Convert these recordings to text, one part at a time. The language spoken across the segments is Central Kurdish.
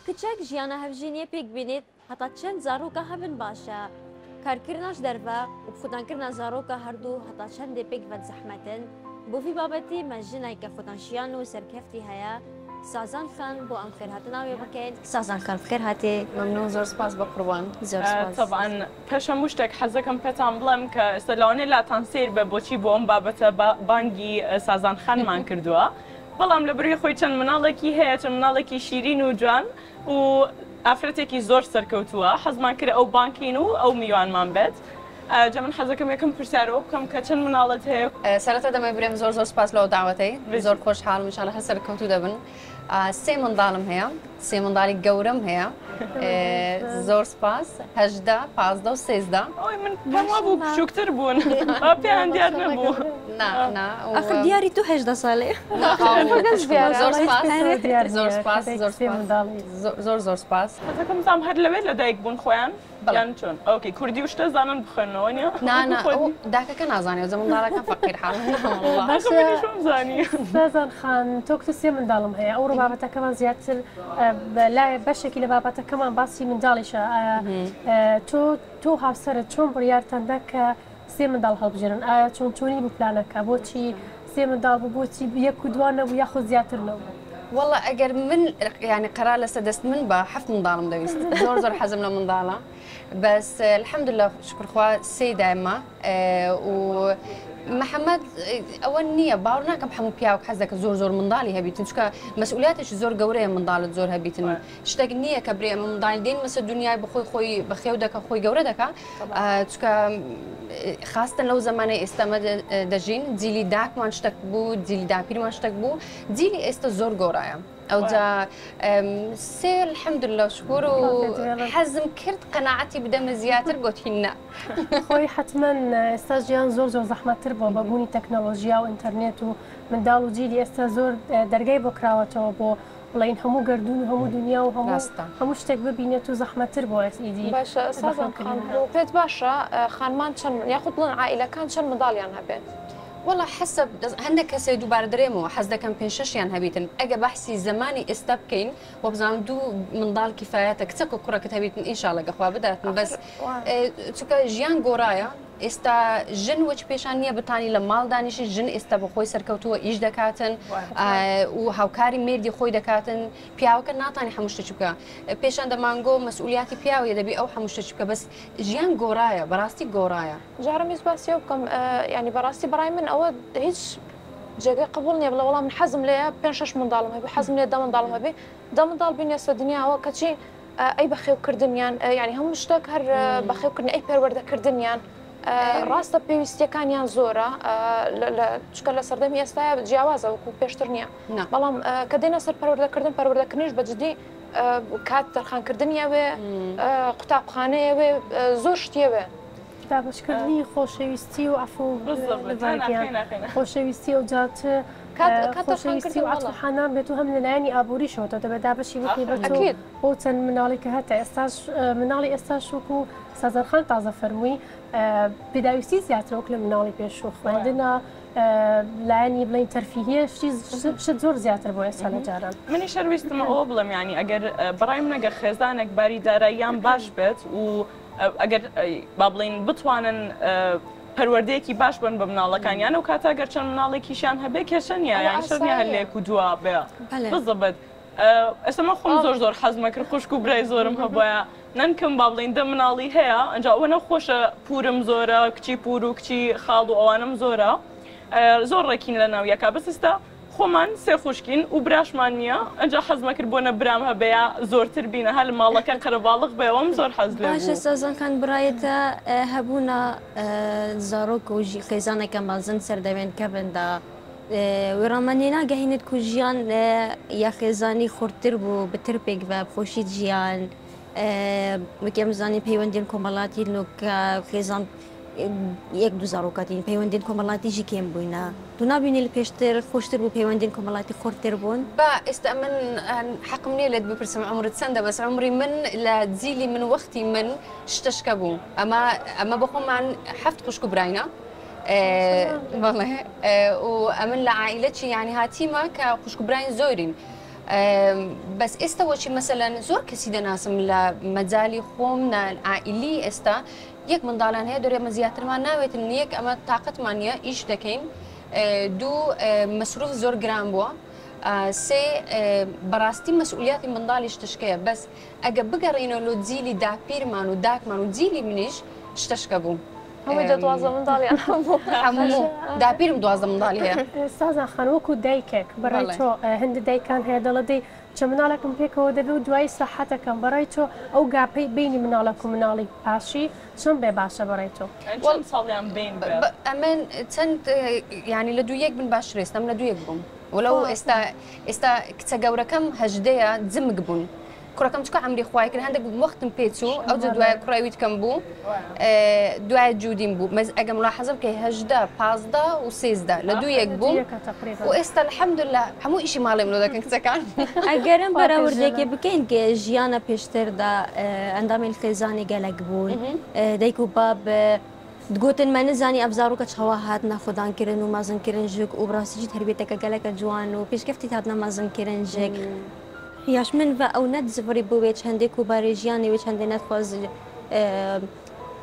کچێک ژیانە هەڤژینیە پێک بینێت هەتا چەند زارۆکە هەبن باشە کارکردناش دەرڤە و خودانکردنا زارۆکە هەردوو هەتا چەندێ پێک ڤەت زەحمەتن بۆ ڤی بابەتی مە ژنێک کە خودان شیان و سەرکەفتی هەیە سازان خان بۆ ئەم خێرهاتنا وێ بکەین سازان خان بخێر هاتێ. مەمنون زۆر سپاس بەقوربان. زۆر سپاس. تەبعەن پێش هەموو شتێک حەزەکەم پێتان بڵێم کە ئێستا لەوانەیە لاتان سەیر بێ بۆچی بۆ ئەم بابەتە بانگی سازان خانمان کردووە بەڵام لەبری خۆی چەند مناڵێکی هەیە چەند مناڵێکی شیرین و جوان و ئافرەتێکی زۆر سەرکەوتووە حەزمان کرد ئەو بانکین و ئەو میوانمان بێت جا من حەزەکەم یەکەم پرسیارەوە بکەم کە چەند مناڵت هەیە؟ سەرەتا دەمەوێت برێم زۆر زۆر سپاس لەو داوەتەی زۆر خۆشحاڵم ان شاء الله هەر سەرکەوتوو دەبن سێ منداڵم هەیە سێ منداڵی گەورەم هەیە زۆر سپاس 18 15 و 13 ئەوەی من پێم وابوو بچووکتر بوون پێیان دیار نەبوو نا نا ئەخر دیاری تو 18 ساڵێ زۆر سپاس زۆر سپاس زۆر سپاس زۆر زۆر سپاس حەزەکەم بزانم هەر لەوێ لەدایک بوون خۆیان یان چۆن؟ ئۆکەی کوردی و شتە زانن بخوێننەوە نیە؟ نا نا ئەو داکەکە نازانێ ئەوجا منداڵەکان فەقیر حاڵن وەڵا. ئاخە منیش وام زانی. سازان خان تۆ کتو سێ منداڵم هەیە ئەوڕۆ بابەتەکەمان زیاتر لای بەشێکی لە بابەتەکەمان باسی منداڵیشە ئایا تۆ تۆ هاوسەرت چۆن بڕیارتان دا کە سێ منداڵ هەڵبژێرن ئایا چۆن چۆنی بوو پلانەکە بۆچی سێ منداڵ بوو بۆچی یەک و دوان نەبوو یاخود زیاتر نەبوو؟ وەڵا ئەگەر من یانی قەرار لەسەر دەست من بە حەفت منداڵم دەویست زۆر زۆر حەزم لە منداڵە بەس الحمدلله شکر خوا سێ دایمە و محەممەد ئەوە نییە باوەڕ ناکەم هەموو پیاوک حەز دەکە زۆر زۆر منداڵی هەبیتن چونکە مەسئولیاتێکی زۆر گەورەیە منداڵت زۆر هەبیتن شتێک نییە کە برێ ئەمە منداڵی دێن مەسە دنیای بخۆی خۆی بەخێو دەکە خۆی گەورە دەکا چونکە خاستن لەو زمانەی ئێستامە دەژین جیلی داکمان شتێک بوو جیلی داپیرمان شتێک بوو جیلی ئێستا زۆر گۆڕایە ئەوجا سێ الحمدلله شکر و حەزم کرد قەناعەتی بدەمە زیاتر گۆتی نا. خۆی حەتمەن ئێستا ژیان زۆر زۆر زەحمەتتر بووە بە بوونی تەکنەڵۆژیا و ئینتەرنێت و منداڵ و جیلی ئێستا زۆر دەرگای بۆ کراوەتەوە بۆ بڵێین هەموو گەردوون و هەموو دونیا و هەموو ڕاستە. هەموو شتێک ببینێت و زەحمەتتر بۆ ئێس ئیدی باشە سازان بەخێوکردنی خان منداڵ. پێت باشە خانمان چەند یاخود بڵێن عائیلەکان چەند منداڵیان هەبێت؟ وەڵا حەسەب هەندێک کەسێ دووبارە درێمەوە حەز دەکەم پێنج شەشیان هەبیتن ئەگە بەحسی زەمانی ئێستا بکەین وابزانم دوو منداڵ کیفایەتە کچەک و کوڕەکت هەبیتن ئینشاڵڵە گە خوا بداتن بەس ئاخر وایە. چونکە ژیان گۆڕایە ئێستا ژن وەچ پێشان نییە بتانی لە ماڵ دانیشی ژن ئێستا بە خۆی سەرکەوتووە ئیش دەکاتن و هاوکاری مێردی خۆی دەکاتن پیاوەکە ناتانی هەموو شتێکی بکە پێشان دەمانگۆ مەسئولیاتی پیاویە دەبی ئەو هەموو شتێکی بکە بەس ژیان گۆڕایە بەڕاستی گۆڕایە. جارم ویست باسی ئەو بکەم یانی بەڕاستی بەڕای من ئەوە هیچ جێگەی قبوڵ نییە بڵێ وەڵا من حەزم لێیە پێنج شەش منداڵم هەبێ حەزم لێیە دە منداڵم هەبێ دە منداڵ بینە سەر دنیاوە کەچی ئەی بەخێوکردنیان یانی هەموو شتێک هەر بەخێوکردنی ئەی پەروەردەکردنیان ڕاستە پێویستیەکانیان زۆرە چکە لە سەردەمی ئێستا جیاوازە وەکو پێشتر نییە بەڵام کە دێنە سەر پەروەردەکردن پەروەردەکردنیش بە جدی کات تەرخانکردنی ئەوێ قوتابخانەی ئەوێ زۆر شتی ئەوێ. دابەشکردنی خۆشەویستی و عەفو خۆشەویستی و جا چ خۆشەویستی و عەتف و حەنان بێت و هەم لە لایەنی ئابووریشەوە تۆ دەبێت دابەشی بکەی بە تۆ بۆ چەند مناڵی کە هەتە ئێستاش مناڵی ئێستاش وەکو سازان خان تازە فەرمووی پێداویستی زیاترە وەک لە مناڵی پێشوو خوێندنە لایەنی بڵێین تەرفیهیە شتی شت زۆر زیاتر بۆ ئێستا لە جاران. منیش هەر ویستم ئەوە بڵێم یانی ئەگەر بەڕای من ئەگەر خێزانێک باری داراییان باش بێت و ئەگەر با بڵێین بتوانن پەروەردەیەکی باش بن بە مناڵەکانیان ئەو کاتە گەر چەند مناڵێکیشیان هەبێ کێشە نییە یان شەرت نییە هەر لە یەک و دووا بێ بزبت ئێستا من خۆم زۆر زۆر حەزمە کرد خوشک و برای زۆرم هەبوایە نەنکم با بڵێین دە مناڵی هەیە ئەنجا ئەوەنە خۆشە پورم زۆرە کچی پور و کچی خاڵ و ئەوانەم زۆرە زۆر ڕێکین لە ناو یەکا بەس ئێستا خۆمان سێ خوشکین و براشمان نییە ئەنجا حەزمە کرد بۆنە برام هەبێ یا زۆرتر بینە هەر ماڵەکە قەرەباڵغ بێ ئەوەم زۆر حەز لێ باشە بوو. سازان خان برایتە هەبوونا زارۆک و خێزانەکە مەزن سەردەوێن کەبندا وێڕامەنی ناگەهینێت کو ژیان یا خێزانی خورتتر بوو بتر پێک بە خۆشیت ژیان وەک ئێمە زانین پەیوەندیەن کۆمەڵاتی نوکە خێزان یەک دوو زارۆکاتین پەیوەندیەن کۆمەڵاتیژی کێم بووینە تو نابینی لە پێشتر خۆشتر بوو پەیوەندیەن کۆمەڵاتی خورتتر بوون؟ با ئێستا من حەقم نییە لێت بپرسم عومرت چەندە بەس عومری من لە جیلی من وەختی من شتەشکە بوو ئەمە ئەمە بۆ خۆمان حەفت خوشک و براینە بەڵێ و ئەمن لە عائیلەکی یانی هاتیمە کە خوشک و براین زۆرین. بەس ئێستا وەچی مەسەلەن زۆر کەسی دەناسم لە مەجالی خۆم نا عائیلی ئێستا یەک منداڵیان هەیە دەرێ ئەمە زیاترمان ناوێتن یەک ئەمە تاقەتمان نییە ئیش دەکەین دوو مەسروف زۆر گران بووە سێ بەڕاستی مەسئولیاتی منداڵیش تشکەیە بەس ئەگە بگەڕێینەوە لۆ جیلی داپیرمان و داکمان و جیلی منیش شتەشکە بوو. هەمووی دە 12 منداڵیان هەبوو. هەموو داپیرم 12 منداڵی هەیە. سازان خان وەکو دایکێک بەڕای تۆ هەندە دایکان هەیە دەڵێ دەی چەند مناڵێکم پێکەوە دەبێ و دوایی سەحەتەکەم بەڕای تۆ ئەو gap ەی بینی مناڵێک و مناڵی پاشی چۆن بێ باشە بەڕای تۆ؟ چەند ساڵیان بین بێ؟ ئەمن چەند یانی لە دوو یەک بن باشتر ئێستا من لە دوو یەک بووم وەلەو ئێستا ئێستا کچە گەورەکەم هەژدەیە جمک بوون کوڕەکەم چکە عەمری خوای کرد هەندێک وەختم پێچوو ئەوجە دوای کوڕەویت کەم بوو دوای جوودیم بوو مەز ئەگەم ملاحەزە بکەی هەژدە 15 و سێزدە لە دوو یەک بوو و ئێستا الحمدلله هەموو ئیشی ماڵێم لۆ دەکەن کچەکان. ئەگەرم بەراوردێکی بکەین کە ژیانە پێشتردا ئەندامەیل خێزانی گەلەک بوون دایک و باب دگوتن مە نزانی ئەڤ زاروکە چاوا هاتنە خودان کرن و مەزن کرن ژک و بڕاستی جی تەربیەتەکە گەلەکە جوان و پێشکەفتی هاتنە مەزن کرن ژک یاش من ڤە ئەو نەدزڤڕی بۆ وێ چەندێ کو بارێ ژیانێ وێ چەندێ نەدخواز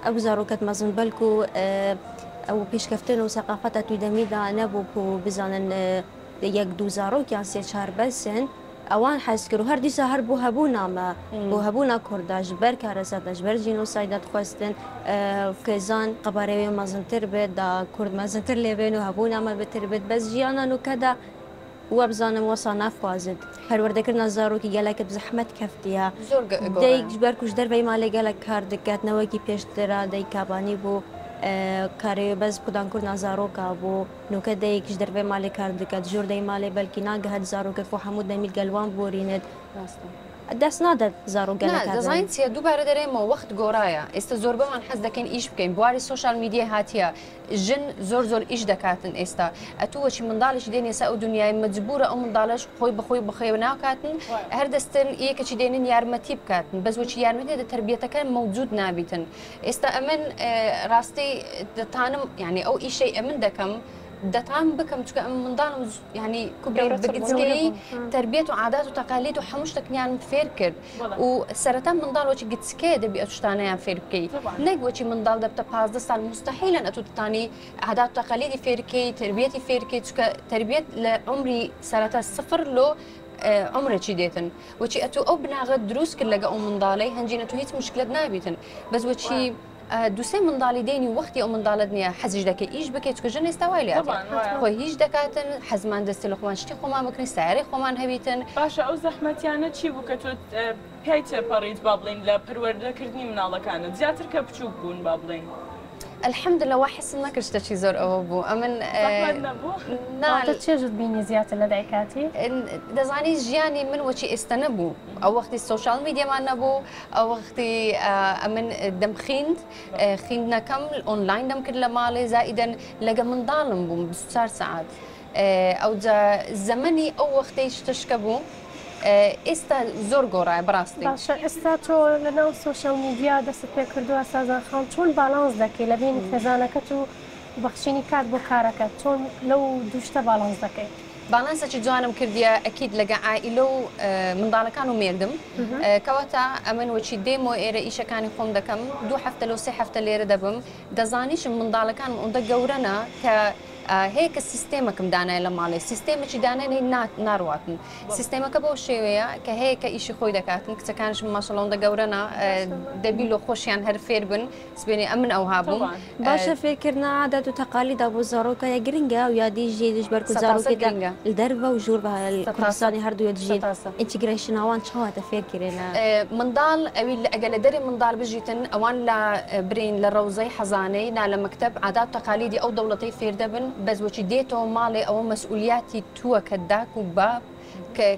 ئەو زاروکەت مەزن بەلکو ئەو پێشکەفتن و سەقافەتە توی دەمیدا نەبوو کو بزانن یەک دوو زارۆک یان سێ چار بەسن ئەوان حەز کرد و هەر دیسا هەر بۆ هەبوونا مە بۆ هەبوونا کوردا ji ber karesata ji ber jînosayda dixwestin xêzan qebarê wê mezintir bit da kurd mezintir lê bên û hebûna me bitir bit bes jiyana nûke de we bizanim wisa naxwazit perwerdekirina zarokî gelek bi zehmet keftiye dayik ji ber ku ji derveyî malê gelek kar diket ne wekî pêştira dayik kabanî bû karê wê bes xudankirina zaroka bû. Nûke dayik ji dervê malê kar diket, ji jordeyê malê belkî nagihet zarokek xwe hemû demî li gel wan borînit. Dest nade zarok gelek Na, دەزانین چیە دووبارە دەرێمەوە وەخت گۆڕایە ئێستا زۆربەمان حەز دەکەین ئیش بکەین بواری سۆشیال میدیای هاتیە ژن زۆر زۆر ئیش دەکاتن ئێستا ئەتوو وەچی منداڵێکی دێنێ سە ئەو دنیای مەجبورە ئەو منداڵەش خۆی بەخۆی بخێو ناکاتن هەر دەستن یەکەکی دێنن یارمەتی بکاتن بەس وەچی یارمەتی دە تەربیەتەکە مەوجود نابیتن ئێستا ئەمن ڕاستی دەتانم یعنی ئەو ئیشەی ئەمن دەکەم دەتان بکەم چکە ئەم منداڵم یعنی کوبرەی بگچکەی تربیەت و عادات و تەقالید و هەموو شتەکنیان فێر کرد و سەرەتا منداڵ وەچی گچکەیە دەبی ئەو شتانەیان فێر بکەی نەک وەچی منداڵ دەبتە 15 ساڵ مستحیلەن ئەتوو دەتانی عادات و تەقالیدی فێرکەی تربیەتی فێرکەی چکە تربیەت لە عمری سەرەتا سفر لۆ عمرەکی دێتن وەچی ئەتوو ئەو بناغەت دروست کرد لەگە ئەو منداڵەی هەنجینە تو هیچ مشکلت نابیتن بەس وەچی دوسێ منداڵی دێنی و وەختی ئەو منداڵت نییە حەزیش دەکەی ئیش بکەیت چکە ژن ئێستا وای لێ خۆی هیچ دەکاتن حەزمان دەستی لە خۆمان شتی خۆمان بکرین سیارەی خۆمان هەبیتن. باشە ئەو زەحمەتیانە چی بوو کە تۆ پیای تێپەڕیت با بڵێین لە پەروەردەکردنی مناڵەکانت زیاتر کە بچووک بوون با بڵێین؟ الحمدللە وا حسم نەکرد شتەکی زۆر ئەوە بوو ئەمن زەحمەت نەبوو؟ نا واتە چێژت بینی زیاتر لە دایکاتی؟ دەزانی ژیانی من وەچی ئێستا نەبوو ئەو وەختی سۆشیال میدیامان نەبوو ئەو وەختی ئەمن دەمخیند خیندنەکەم ئۆنلاین دەمکرد لە ماڵێ زائیدەن لەگە منداڵم بووم 24 سەعات ئەوجا زەمەنی ئەو وەختەی شتەشکە بوو ئێستا زۆر گۆڕایە بەڕاستی. باشە ئێستا تۆ لەناو سۆشیال میدیا دەستت پێ کردووە سازان خان چۆن باڵانس دەکەی لە بەینی خێزانەکەت و بەخشینی کات بۆ کارەکەت چۆن لەو دوو شتە باڵانس دەکەی؟ باڵانسێکی جوانم کردیە ئەکید لەگە عائیلە و منداڵەکان و مێردم کەواتە ئەمن وەچی دێمەوە ئێرە ئیشەکانی خۆم دەکەم دوو هەفتە لۆ سێ هەفتە لێرە دەبم دەزانیشم منداڵەکانم ئەوندە گەورەنە کە هەیە کە سیستێمەکم دانایە لە ماڵێ سیستێمێکی دانێنەی ناڕواتن سیستێمەکە بەو شێوەیە کە هەیە کە ئیشی خۆی دەکاتن کچەکانشم ماشەڵا ئەوەندە گەورەنە دەبی لۆ خۆشیان هەر فێر بن سبێنێ ئەمن ئەوها بووم. باشە فێرکردنا عادەت و تەقالیدا بۆ زارۆکە یە گرنگە و یا دیژی دژ بەرکو زارۆکێ دە لە دەرڤە و ژوور بە کوردستانی هەردوو دژین integration ئەوان چاوا دە فێر کرێنە؟ منداڵ ئەوی ئەگەر لە دەرێ منداڵ بژیتن ئەوان لە برین لە ڕەوزەی حەزانەی نا لە مەکتەب عادات و تەقالیدی ئەو دەوڵەتەی فێر دەبن بەس وەچی دێتەوە ماڵێ ئەوە مەسئولیاتی تووە کە داک و باب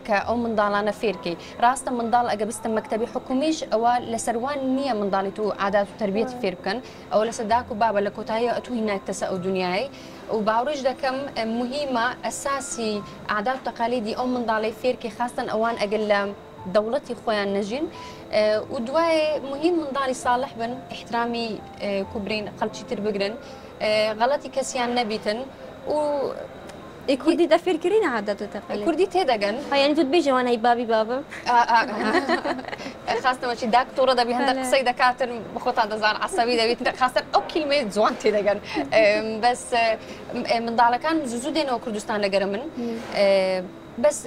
کە ئەو منداڵانە فێر کەی ڕاستە منداڵ ئەگە بستە مەکتەبی حکومیش ئەوە لەسەر وان نییە منداڵی تو عادات و تەربیەتی فێر بکەن ئەوە لەسەر داک و بابە لە کۆتاییەوە ئەتوو هینایتەسە ئەو دنیای و باوڕیش دەکەم موهیمە ئەساسی عادات و تەقالیدی ئەو منداڵەی فێرکەی خاستەن ئەوان ئەگەر لە دەوڵەتی خۆیان نەژین و دوایێ موهیم منداڵی ساڵح بن ئیحترامی کوبرین خەڵکی تر بگرن غەڵەتی کەسیان نەبیتن و. ئێ کوردی دە فێرکردنە عادەت و تەقلید. کوردی تێدەگەن. ها یانی تو دبێژە وان ئەی بابی بابم. خاستەوە چی داک توڕە دەبی هەندە قسەی دەکاتن بەخۆتان دەزان عەسەبی دەبیت خاستن ئەو کلمەی جوان تێدەگەن بەس منداڵەکان زوو زوو دێنەوە کوردستان لەگەرە من بەس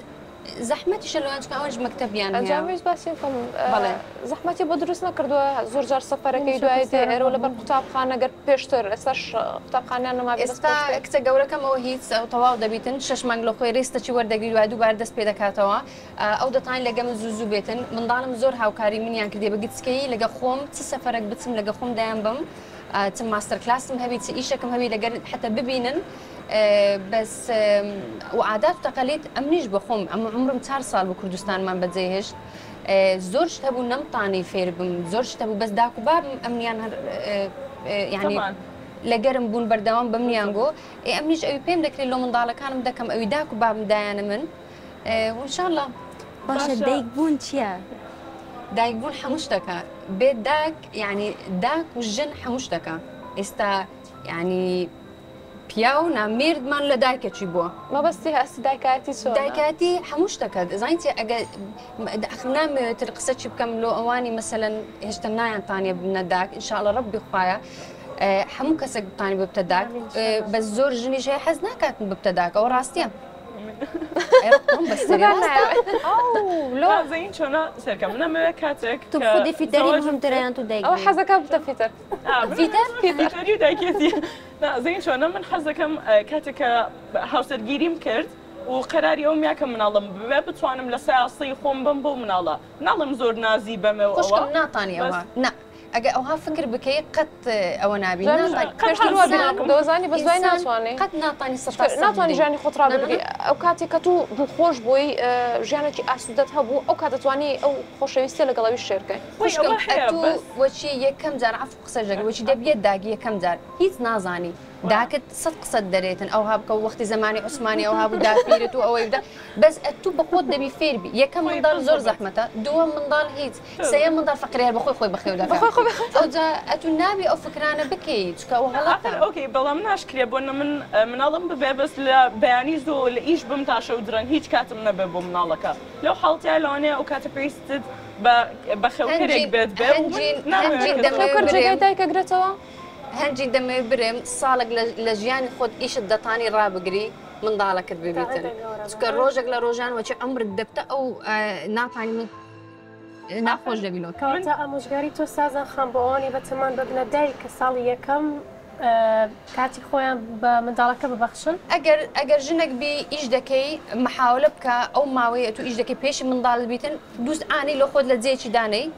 زەحمەتیشە لەوان چونکە ئەوانیش مەکتەبیان هەیە. ئەنجام ویست باسی بکەم بەڵێ. زەحمەتی بۆ دروست نەکردووە زۆر جار سەفەرەکەی دوای دێ ئێرەوە لەبەر قوتابخانە گەر پێشتر ئێستاش قوتابخانەیان نەمابێ بەس ئێستا پێشتر. کچە گەورەکەم ئەوە هیچ ئەو تەواو دەبیتن شەش مانگ لە خۆی ڕێستەکی وەردەگری دوای دووبارە دەست پێ دەکاتەوە ئەو دەتوانین لەگە من زوو زوو بێتن منداڵم زۆر هاوکاری منیان کردیە بە گچکەیی لەگە خۆم چ سەفەرەک بچم لەگە خۆم دەیان بم چ ماستەر کلاسم هەبی چ ئیشەکم هەبی لەگەر حتە ببینن بەس و عادات و تەقالید ئەمنیش بەخۆم ئەم عمرم چار ساڵ بوو کوردستانمان بەجێ هێشت زۆر شت هەبوو نەمتانی فێر بم زۆر شت هەبوو بەس داک و بابم ئەمنیان هەر یعنی لەگەرم بوون بەردەوام بەمنیان گۆ ئێ ئەمنیش ئەوی پێم دەکرێت لۆ منداڵەکانم دەکەم ئەوی داک و بابم دایانە من وانشاءاللە. باشە دایک بوون چییە؟ دایک بوون هەموو شتەکە بێ داک یعنی داک و ژن هەموو شتەکە ئێستا یعنی پیاو نا مێردمان لە دایکەکی بووە. مەبەستی هەستی دایکایەتی چۆنە؟ دایکایەتی هەموو شتەکە زانی چیە ئەگەر ئەخر نامەوێتر قسە چی بکەم لۆ ئەوانی مەسەلەن هێشتا نایانتانیە ببنە داک ئینشاءاللە ڕەبی خوایە هەموو کەسێک بتانی ببتە داک بەس زۆر ژنیش هەیە حەز ناکات ببتە داک ئەوە ڕاستیە. زەین چۆنە سەرکە من ئەمەوێ کاتێک تو خودی فیتەری مهمترە یان تو دایک ئەوە حەزەکە بتە فیتەر فیتەر فیتەری و دایکێتی زەین چۆنە من حەزەکەم کاتێک کە هاوسەرگیریم کرد و قەراری ئەوم یا کە مناڵم ببێ بتوانم لە سەیاسەی خۆم بم بەو مناڵە ناڵم زۆر نازی بەمێ و ئەوە ناتانی ئەوە نا ئەگە ئەوها فکر بکەی قەت ئەوە نابی پێشتر وا بیرم دەوەزانی بەس دوای ناتوانێ قەت ناتانی سەتا سەد ناتوانانی ژیانی خۆت ڕابگری ئەو کاتێک کە تو دڵخۆش بووی ژیانێکی ئاسوودەت هەبوو ئەو کات دەتوانی ئەو خۆشەویستیە لەگەڵ ئەویش شێر کەی. خوشکم ئەتوو وەچی یەکەم جار عەفو قسەش دەکەم وەچی دەبیە داک یەکەم جار هیچ نازانی داکت سەد قسەت دەرێتن ئەوها بکە وەختی زەمانی عوسمانی ئەوها بوو داپیرت و ئەوەی بدە بەس ئەتوو بە خۆت دەبی فێر بی یەکەم منداڵ زۆر زەحمەتە دووەم منداڵ هیچ سێیەم منداڵ فەقیرە هەر بەخۆی خۆی بەخێو دەکات ئەوجا ئەتوو نابی ئەو فکرانە بکەی چونکە ئەوە غەڵەتە. ئاخر okay بەڵام ناشکرێ بۆ نە من مناڵم ببێ بەس لە بەیانی زوو لە ئیش بم تا شەو درەنگ هیچ کاتم نەبێ بۆ مناڵەکە لەو حاڵتەیا لەوانەیە ئەو کاتە پێویستت بە بەخێوکەرێک بێت بێ و من نامەوێ کەس بەخێوکەر جێگای دایک ئەگرێتەوە؟ هەنجین دەمەوێ برێم ساڵێک لە ژیانی خۆت ئیشت دەتانی ڕابگری منداڵەکەت ببیتن چونکە ڕۆژێک لە ڕۆژان وەچی عمرت دەبتە ئەو ناتانی من ناخۆش دەبینەوە. کەواتە ئامۆژگاری تۆ سازان خان بۆ ئەوانەی بەتەمان ببنە دایک کە ساڵی یەکەم کاتی خۆیان بە منداڵەکە ببەخشن؟ ئەگەر ئەگەر ژنێک بی ئیش دەکەی محاولە بکە ئەو ماوەیە ئەتوو ئیش دەکەی پێشی منداڵت بیتن دووس عانەی لۆ خۆت لە جێیەکی دانێی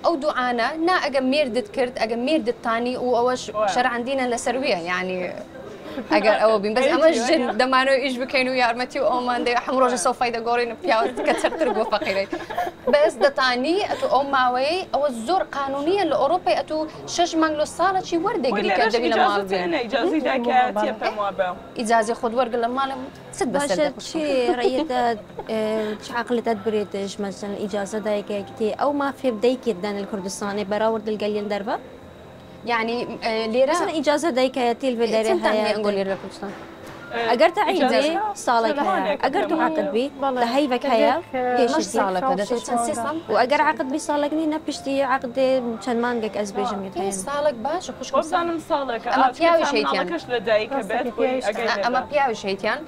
ئەو دوعانە نا ئەگە مێردت کرد ئەگە مێردت تانی و ئەوەش شەرعەن دینەن لەسەر ویە یعنی ئەگەر ئەوە بین بەس ئەمە ژن دەمانەوە ئیش بکەین و یارمەتی و ئەومان دەوێ هەموو ڕۆژە سۆفای دەگۆڕین و پیاوە کە چرتر بووە فەقیرەی بەس دەتانی ئەتو ئەو ماوەیەی ئەوە زۆر قانونیە لە ئەوروپای ئەتو شەش مانگ لۆ ساڵە چی وەردەگری کە دەبی لە ماڵ بێ ئیجازەی دایکایەتیە پێم وابێ ئیجازەی خۆت وەرگە لە ماڵێ چت بەسەر باشە دێ خوشکم. چ ڕەیەتە چ عەقلتە برێتش مەسەلەن ئیجازە دایکایەتیە ئەو مافێ بدەیکێت دان لە کوردستانێ بەراورد لەگەل دەرڤە؟ یعنی لێرە مەسەلەن ئیجازە دایکایەتی لڤێ دەرێ چەندتان هەیە هەیە ئەنگۆ لێرە لە کوردستان؟ ئەگەر تەعین بێ ئیجازە ساڵێک هەیە چەند ئەگەر تو مانگێکە عەقد بی بەڵێ لە هەیڤەک هەیە دەبێت پێشی مەش دی ساڵەکە دەتێ چەند سێ ساڵ و ئەگەر عەقد بی ساڵێک نی نە پشتی عەقدێ چەند مانگێک ئەز بێژم یەت پێنج هەیە. ساڵێک باشە خوشکم ساڵ وابزانم ساڵێکە ئەمە ئا چونکە پیاویش تا هەیتیان مناڵەکەش لە دایکە ڕاستە بێت کە خۆی پیاویش ئەگەی لێ ئەمە بێ. پیاویش هەیتیان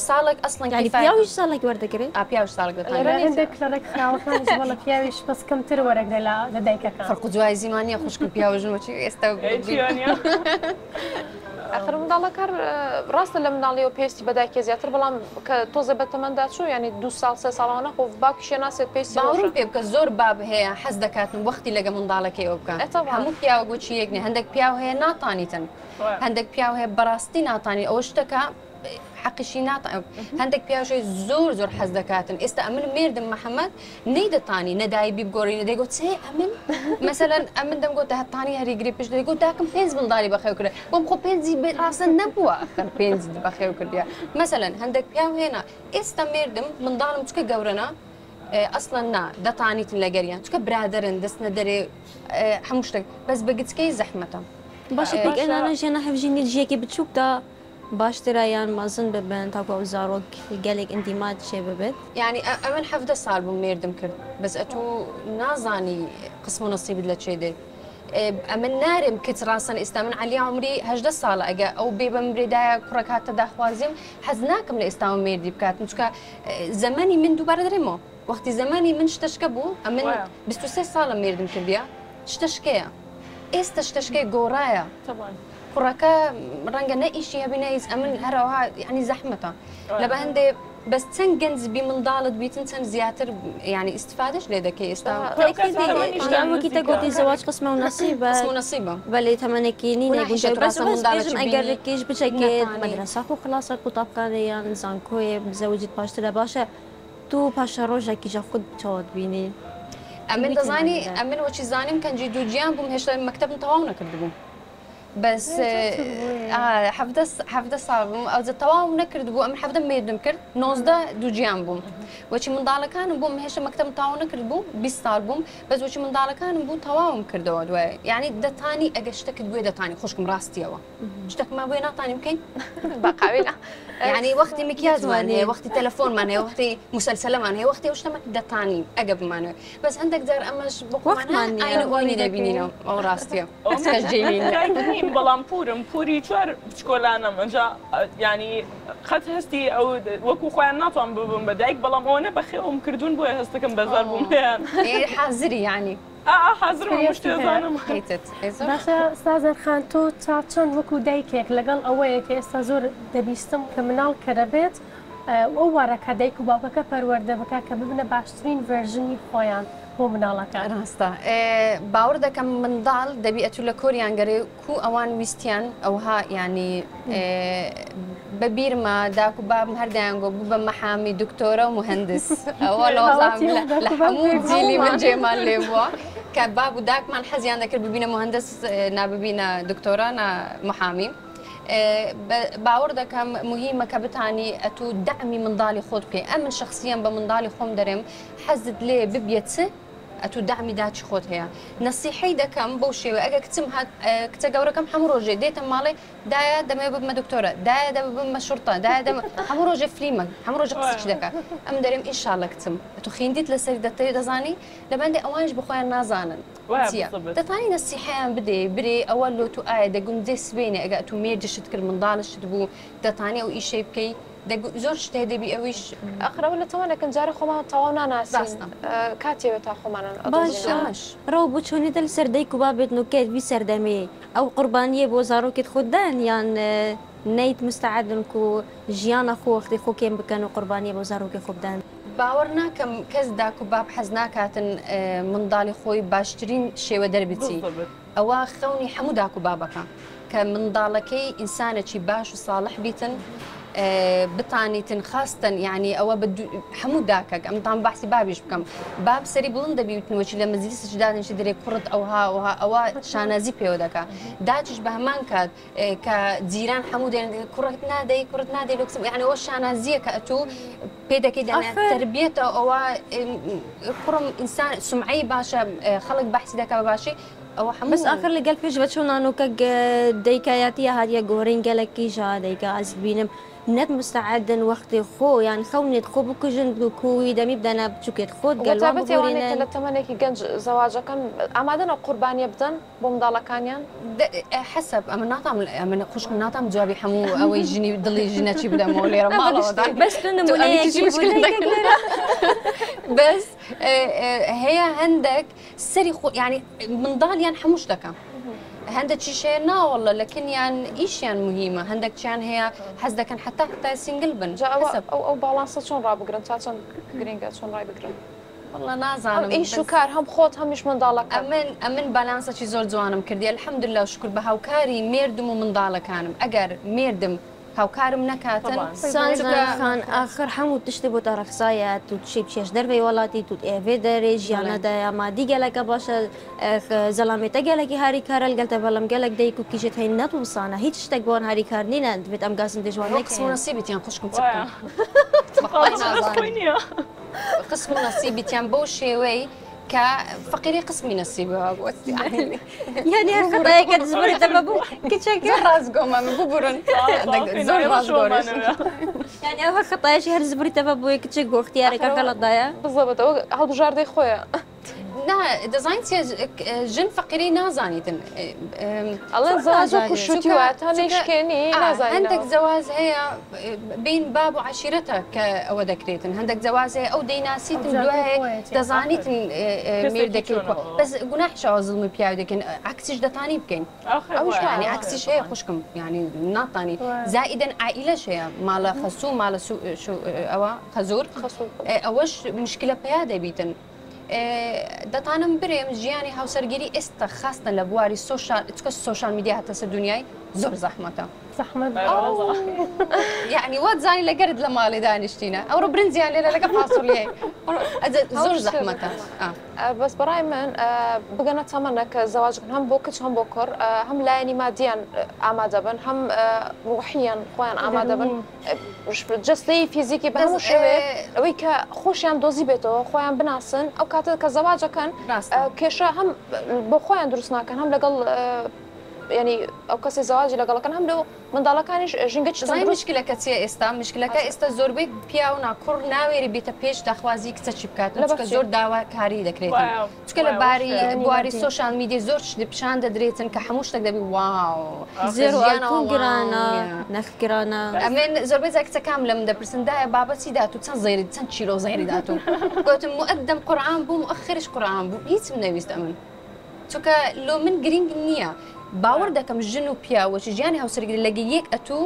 ساڵێک ئەسڵەن یعنی کیفایەتە پیاویش ساڵێک وەردەگرێ؟ ئا پیاویش ساڵێک دەتوانێ لە هەندێک لە ڕێکخراوەکانیش بەڵێ پیاویش بەس کەمتر وەرەگرێ لە دایکەکان. فەرق و جیاوازیمان نییە خوشکم پیاو و ژن وەچی ئێستا ئەی چیانە؟ ئاخر منداڵەکە ڕاستە لە منداڵیەوە پێویستی بە دایکە زیاتر بەڵام کە تۆزێ بە تەمەندا چوو یانی دوو ساڵ سێ ساڵەوە خۆ باوکیشیان ناسێت پێویستی باوەڕم پێ بکە زۆر باب هەیە حەز دەکاتن وەختی لەگە منداڵەکەیەوە بکە هەموو پیاوە گۆچی یەک نیە هەندێک پیاو هەیە ناتانیتن هەندێک پیاو هەیە بەڕاستی ناتانی ئەوە شتەکە حەقیشی ناتان هەندێک پیاوشەی زۆر زۆر حەز دەکاتن ئێستا ئەمن مێردم محەممەد نەیدەتانی نەدای بیبگۆڕی نەدەیگۆ چێ ئەمن مەسەلەن ئەمن دەمگۆ دەهتانی هەریگری پشت دەیگۆ داکم پێنج منداڵی بەخێو کرد بۆم خۆ پێنجی ڕاستە نەبووە ئەخر پێنج بەخێو کردیە مەسەلەن هەندێک پیاو هێنا ئێستا مێردم منداڵم چکە گەورەنە ئەسڵەن نا دەتانیتن لەگەریان چکە برادرن دەستنە دەرێ هەموو شتێک بەس بە گچکەی زەحمەتە باشە پێک ئەنانە ژیانە هەڤژینی ژیەکی بچووکدا. باشترە یان مەزن ببن تاکو ئەو زارۆک گەلێک ئیندیماج چێ ببێت؟ یانی ئەمن 17 ساڵ بووم مێردم کرد بەس ئەتوو نازانی قسم و نەسیبت لە چێ دێت. ئەمن نارێم کچ ڕاستەن ئێستا من عەلیا عومری 18 ساڵە ئەگە ئەو بێ بەم برێدایە کوڕەک هاتە داخوازیم حەز ناکەم لە ئێستاوە مێردی بکاتم چونکە زەمەنی من دووبارە دەرێمەوە وەختی زەمەنی من شتەشکە بوو ئەمن 23 ساڵە مێردم کردیە شتەشکەیە ئێستا شتەشکەی گۆڕایە کوڕەکە ڕەنگە نە ئیشی هەبی نە هیچ ئەمن هەرەوها یعنی زەحمەتە لە بە هەندێ بەس چەند گەنج بی منداڵت بیتن چەند زیاتر یعنی ئیستفادەش لێ دەکەی ئێستا وەکی تە گۆتی زەواج قسمە و نەسیبە قسم و نەسیبە بەلێ تەمەنێکی نینە گوناحیشە گونجاوی تو بەس ڕاستە بەس منداڵەکی بێژم ئەگەر بینی کیش بچەکێت نەتانی مەدرەسە خۆ خلاصە قوتابخانە یان زانکۆیێ بزەوجیت پاشترە باشە تو پاشە ڕۆژەکیشە خود چاوت بینی ئەمن وی دەزانی تەمەندا. ئەمن وەچی زانیم کەنجی دووگیان بووم هێشتا مەکتەبم تەواو نەکردبوو بەس 17 ساڵ بووم ئەوجە تەواو نەکردبوو ئەمن 17 مێردم کرد 19 دووگیان بووم وەچی منداڵەکانم بووم هێشتا مەکتەبم تەواو نەکردبوو 20 ساڵ بووم بەس وەچی منداڵەکانم بوو تەواوم کردەوە دوای یعنی دەتانی ئەگە شتەکت بوێ دەتانی خوشکم ڕاستیەوە شتەکمان بۆیە ناتانی بکەین بەقاوینا یعنی وەختی مکیاجمان هەیە وەختی تەلەفۆنمان هەیە وەختی مسلسلەمان هەیە وەختی ئەو شتەمان دەتانی ئەگە بمانەوێ بەس هەندێک جار ئەمەش بۆ خۆمان وەختمان نییە. ئاین و ئۆینی دەبینینەوە ئەو ڕاستیە کەس جێی نییە. دایک نیم بەڵام پورم پوری چوار بچکۆلانم ئەنجا ینی قەت هەستی ئەو وەکو خۆیان ناتوان ببم بە دایک بەڵام ئەوەنە بەخێوم کردوون بۆیە هەستەکەم بەزار بووم پێیان. ئێ حازری یعنی ئا حازرم هەموو شتێ زانم. هەیتت ئێ زۆر باشە سازان خان تۆ تا چەند وەکو دایکێک لەگەڵ ئەوەیە کە ئێستا زۆر دەبیستم کە مناڵ کە دەبێت ئەو وارەکە دایک و باوکەکە پەروەردە بکە کە ببنە باشترین version ی خۆیان بۆ مناڵەکان. ڕاستە باوەڕ دەکەم منداڵ دەبی ئەتوو لە کۆریان گەرێ کو ئەوان ویستیان ئەوها یعنی بە بیرمە داک و بابم هەر دەیانگۆ بوو بە مەحامی دکتۆرە و مهندس ئەوە لە هەموو جیلی من جێمان لێ بووە کە باب و داکمان حەزیان دەکرد ببینە مهندس ناببینە دکتۆرە نا محامی. باوەڕ دەکەم مهمە کە بتانی ئەتوو دەعمی منداڵی خۆت بکەی ئەمن شخصیان بە منداڵی خۆم دەرێم حەزت لێ ببیە چ ئەتوو دەعمی داچی خۆت هەیە نەسیحەی دەکەم بەو شێوە ئەگە کچم هات کچە گەورەکەم هەموو ڕۆژێ دێتە ماڵێ دایە دەمەوێ ببمە دکتۆرە دایە دەبە ببمە شوڕتە دایە دەمە هەموو ڕۆژێ فلیمە هەموو ڕۆژێ قسەی دەکا ئەم دەرێم ئینشاڵڵا کچم ئەتوو خیندیت لەسەری دەتەوێ دەزانی لەبەندێ ئەوانیش بە خۆیان نازانن چییە دەتوانی نەسیحەیان بدەی برێ ئەوە لۆ تو ئایا دەگونجێ سبەینێ ئەگە ئەتوو مێردیشت کرد منداڵشت بوو دەتانی ئەو ئیشەی بکەی زۆر شت هەیە دەبی ئەویش ئاخر ئەوە لە تەمەنێکن جارێ خۆمان تەواو ناناسین کاتیەوێ تا خۆمان باشە ڕەو بۆ چۆنی دل سەر دایک و بابێت نوکەیت بی سەردەمێ ئەو قوربانیە بۆ زارۆکێت خۆت دان یان نەیت مستعدن کو ژیانە خۆ وەختی خۆ کێم بکەن و قوربانیە بۆ زارۆکێ خۆ بدەن؟ باوەڕ ناکەم کەس داک و باب حەز ناکاتن منداڵی خۆی باشترین شێوە دەربچی ئەوە خەونی هەموو داک و بابەکە کە منداڵەکەی ئینسانێکی باش و ساڵح بیتن بتانیتن خاستن یعنی ئەوە بە هەموو داکەک ئەمتان باسی بابیش بکەم باب سەری بڵند دەبیوتنەوەچی لە مەجلیسش دادنیشی دەرێ کوڕت ئەوها ئەوها ئەوە شانازی پێوە دەکا داچیش بە هەمان کات کە جیران هەموو دێن کوڕت نادەی کوڕت نادەی لۆکسم یعنی ئەوە شانازیە کە ئەتوو پێ دەکەی دەنا تربیەتە ئەوە کوڕم ئینسان سمعەی باشە خەڵک بەحسی دەکا بە باشی ئەوە هەموو بەس ئاخر لەگەل پێش بە چۆن نانۆکە دەیکایەتیە هاتیە گۆرین گەلەکی ژا دەیکا ئەز بینم نەت مستعدن وەختی خۆ یان خەونێت خۆ بکوژن کووی دەمی بدەنە بچووکێت خۆت گەلوان بەتایبەتی ئەوانەی کە ببورینن. لە تەمەنێکی گەنج زەواجەکەن ئامادەن ئەو قوربانیە بدەن بۆ منداڵەکانیان؟ حەسەب ئەمن ناتام ئەمن خوشکم ناتام جوابی هەموو ئەوەی ژنی دڵی ژنە چی بدەمەوە لێرە ماڵەوە بەس تو نمونەیەکی بوو بەس هەیە هەندێک سەری خۆ یعنی منداڵیان هەموو شتەکە هەندێک چیش هەیە ناوەڵە لەکنیان ئیشیان مهمە هەندێک چیان هەیە حەز دەکەن حتا حتا single بن جا ئەوە ئەو ئەو باڵانسە چۆن ڕابگرن تا چەند گرنگە چۆن ڕای بگرن؟ والله نازانم ئیش و کار هەم خۆت هەمیش منداڵەکە ئەمن ئەمن بالانسەکی زۆر جوانم کردی الحمدلله و شکر بە هاوکاری مێردم و منداڵەکانم ئەگەر مێردم هاوکارم نەکاتن سازان خان ئاخر هەموو تشتی بۆ تەڕەخسایە تو شی بچێش دەرەوەی وڵاتی تو ئێڤێ دەرێ ژیانە دایە مادی گەلەکە باشە زەلامێتە گەلەکی هاریکارە لەگەڵتە بەڵام گەلەک دایک و کیژت هەی نەتوسانە هیچ شتێک بۆن هاریکار نینە دەبێت ئەم گازن دژوان قسم و نەکەین. نەسیبتیان خوشکم چ بکەم نییە قسم و نەسیبتیان بەو شێوەی کە فەقیری قسمی نەسیبە بوو یعنی هەر خەتایەکە زبرتەوە بوو کچەکە زۆر ڕاستگۆمە من ببورن زۆر ڕاستگۆرش یعنی ئەوە خەتایەکی هەر زبرتەوە بووە کچێک بۆ اختیارەکە غەڵەتدایە بالضبط ئەوە هەڵبژاردەی خۆیە. نا دەزانین چیە ژن فەقیری نازانیتن ئەڵێن زەواج وەکو شووتی وایە تا نەیشکێنی نازانی هەندێک زەواز هەیە بین باب و عەشیرەتە کە ئەوە دەکرێتن هەندێک زەواز هەیە ئەو دەیناسیتن دوای دەزانیتن مێردەکەی بەس گوناحشەوە زڵمی پیاو دەکەن عەکسیش دەتانی بکەین ئەوش یعنی عەکسیش هەیە خوشکم یعنی ناتانی زائیدەن عائیلەش هەیە ماڵە خەسوو ماڵە ئەوە خەزور ئەوەش مشکلە پیا دەبیتن دەتانم برێم ژیانی هاوسەرگیری ئێستا خاستە لە بواری سۆشال چکە سۆشال میدیا هاتە سەر دنیای زۆر زەحمەتە زەحمەت یعنی وات زانی لەگەرت لە ماڵێ دانیشتینە ئەوڕۆ برنجیان لێرە لەگە فاسۆلیای زۆر زەحمەتە بەس بەڕای من بگەنە تەمەنە کە زەواجکن هەم بۆ کچ هەم بۆ کوڕ هەم لایەنی مادیان ئامادە بن هەم ڕوحیان خۆیان ئامادە بن جەستەیی فیزیکی بە هەموو شێوەیەک ئەوەی کە خۆشیان دۆزی بێتەوە خۆیان بناسن ئەو کاتە کە زەواجەکەن کێشە هەم بۆ خۆیان دروست ناکەن هەم لەگەڵ ینی ئەو کەسی زەواجی لەگەڵەکەن هەم لەو منداڵەکانیش ژینگە چ زای مشکلەکە چیە ئێستا مشکلەکە ئێستا زۆربەی پیاو نا کوڕ ناوێری بێتە پێش داخوازی کچە چی بکات چونکە زۆر داواکاری دەکرێت چونکە لە باری بواری سۆشیال میدیا زۆر شت پیشان دەدرێتن کە هەموو شتێک دەبی واو زێر و ئاڵتون گرانە نرخ گرانە. ئەمن زۆربەی جار کچەکام لە من دەپرسن دایە بابە چی داتوو چەند زێری چەند کیلۆ زێری داتوو گوتم مقدم قورئان بوو مؤخرش قورئان بوو هیچم نەویست ئەمن چونکە لۆ من گرنگ نییە باوەڕ دەکەم ژن و پیاو وەچ ژیانی هاوسەرگیری لەگە یەک ئەتوو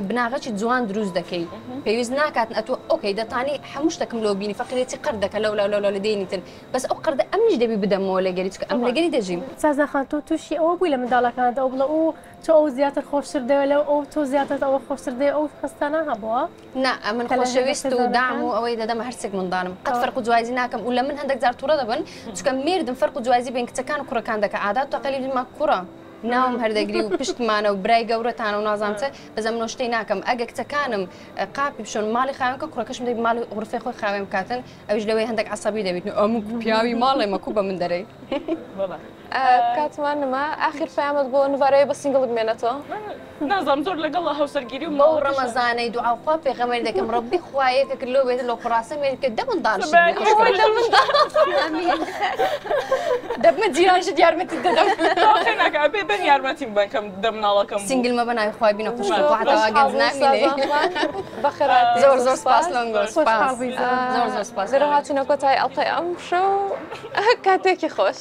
بناغەکی جوان دروست دەکەی پێویست ناکات ئەتوو ئۆکەی دەتانی هەموو شتێکم لۆ بینی فەقیرێتی قەرد دەکە لەولا لەولا لە دێنیتن بەس ئەو قەردە ئەمنیش دەبی بدەمەوە لەگەری چونکە ئەم لەگەری دەژیم. سازان خان تۆ توشی ئەوە بووی لە منداڵەکانت ئەو بڵێ ئو تۆ ئەو زیاتر خۆشتر دەوێ لەو ئەو تۆ زیاتر ئەوە خۆشتر دەوێ ئەو هەستانە هەبووە؟ نا ئەمن کە لە هەندێک خۆشەویست و دام خێزانەکان و ئەوەی دەدەمە هەرچێک منداڵم قەت فەرق و جوازی ناکەم و لە من هەندێک جار توڕە دەبن چونکە مێردم فەرق و جوازی بین کچەکان و کوڕەکان دەکا عادات و تەقالیدی ما کوڕە ناوم هەر دەگری و پشتمانە و برای گەورەتانە و نازانم چ بەس ئەمن ئەو شتەی ناکەم ئەگە کچەکانم قاپی بشۆن ماڵی خاوێن کە کوڕەکەشم دەبی ماڵی غرفەی خۆی خاوێن بکاتن ئەویش لەوەی هەندێک عەسەبی دەبیت ئەم پیاوی ماڵێ مەکو بە من دەرێی. کاتمان نما ئاخر پەیامت بۆ نڤارەیە بە single بمێنێتەوە. نازانم زۆر لەگەڵ هاوسەرگیری و بەو ڕەمەزانەی دوعا خوا پێغەمبەری دەکەم ڕەبی خوا یەکێک لۆ بێت لۆ خڕاسە مێرد کە دە منداڵ دەبمە جیرانشت یارمەتیت دەدەم. ناکە بێ بەن یارمەتیم بەن کەم دە مناڵەکەم بوو. single مەبە ناوی خوای بینە خوشکم خوا هەتا وا گەنج نامینێ. بەخێرهاتن. زۆر زۆر سپاس لۆنگۆ سپاس زۆر زۆر سپاس. لێرە هاتینە کۆتایی ئەڵقەی ئەمشەو کاتێکی خۆش.